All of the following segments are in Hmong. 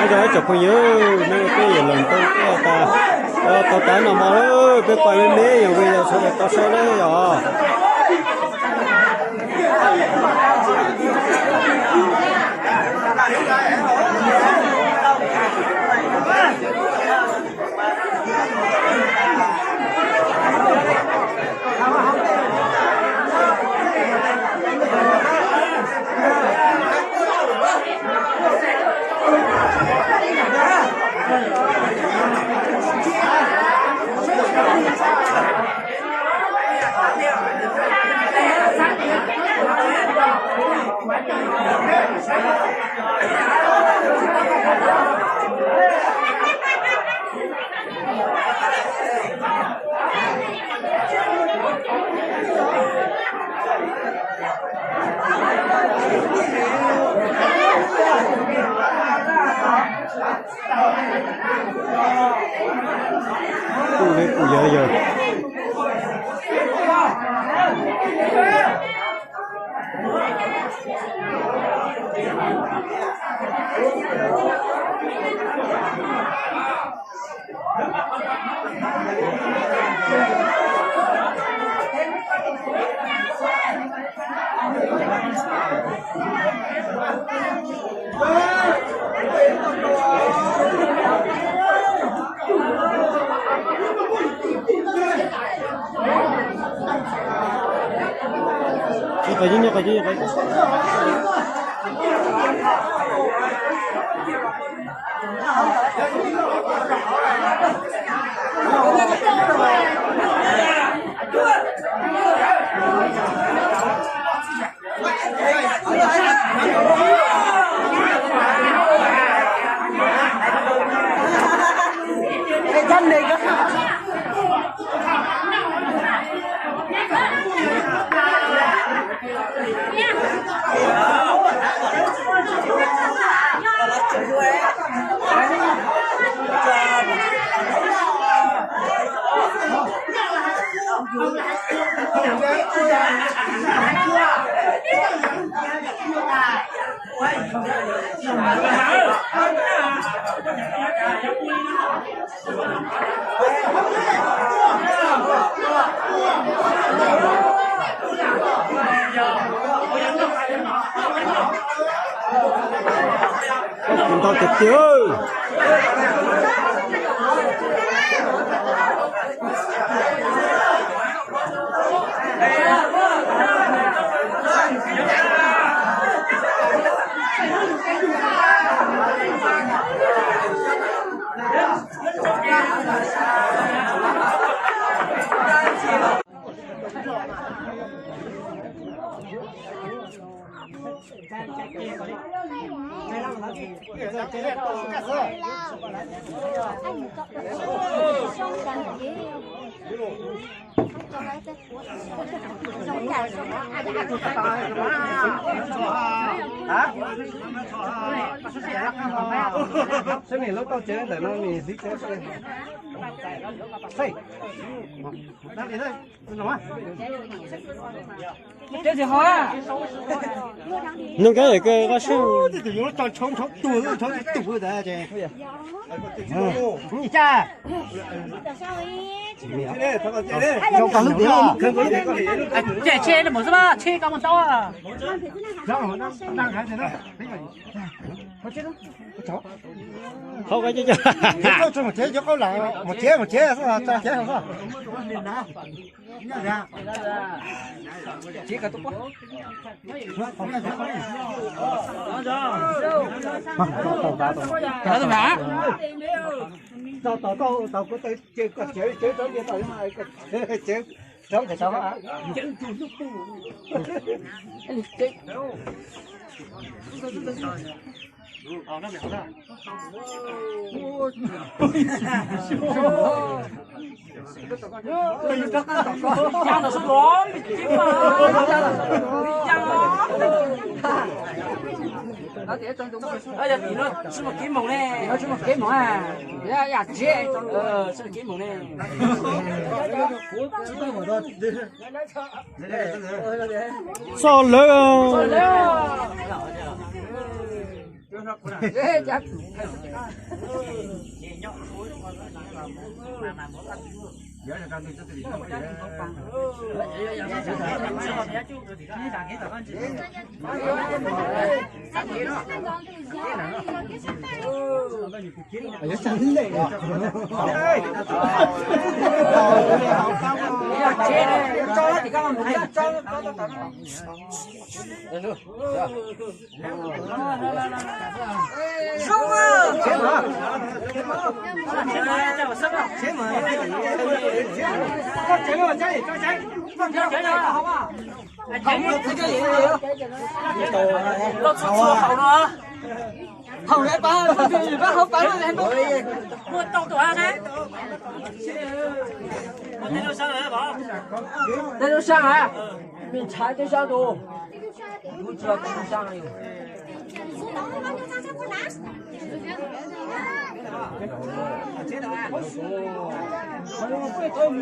Nyob zoo ib tsoom phooj ywg, nej peb yawm laus ntuj peb tas, tau tas noj mov lawm, peb kuaj me me yog vim yog sawv daws tau saib lawm yog. Kuj li kuj yog yog. Ntau tiag tiag. Seb nws lub tauj tsev ntawm no nws hlib tsev. Nug kab ko sib. Tsheb tsheb mus xwb, tsheb koj mus tau. Hauv ko cov, cov, cov, mus tsev, mus tsev, mus tsev, mus tsev. Tau tau tau koj tsev, koj tsev, tsev rau, tsev rau, tsev rau. Yog tim no tsis muaj kev moog ne, yam tsev tsis muaj kev moog ne. Txog lawm. Muaj tau tus hab ne? Tej lub sab a, me ntshav tej sab tus. Kuv tsis tau tej lub sab li. Nyob zoo ib tsoom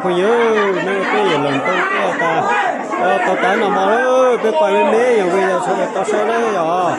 phooj ywg, nej peb yog los tau tas, tau tas no mog, peb pais me me yog vim yog sawv daws tau saib na yog.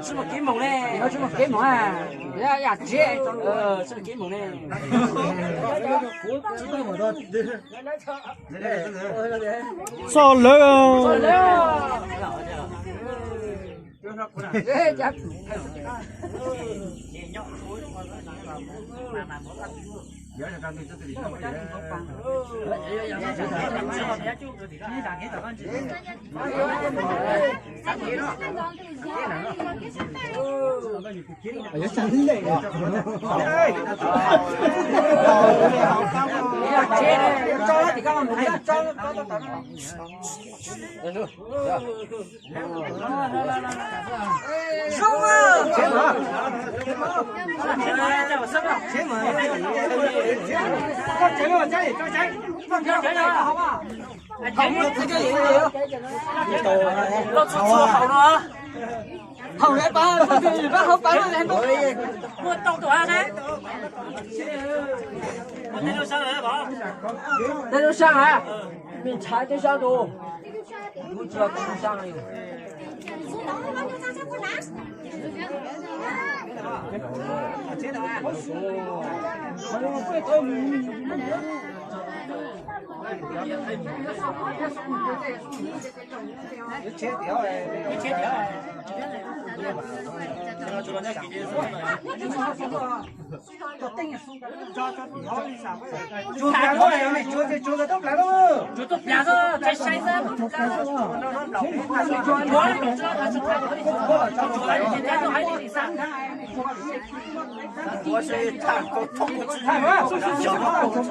Tsis muaj kev mus ne. Tsis muaj kev mus ne. Txog lawm. Los txhua txhua hauv no. Hauv lawv pab, pab hauv pab. Muaj tau tus hab ne. Tej lub sab hab, me ntshai tej sab tus. Tsuag plaws, tsuag plaws, tsuag plaws, tsuag plaws, tsuag plaws.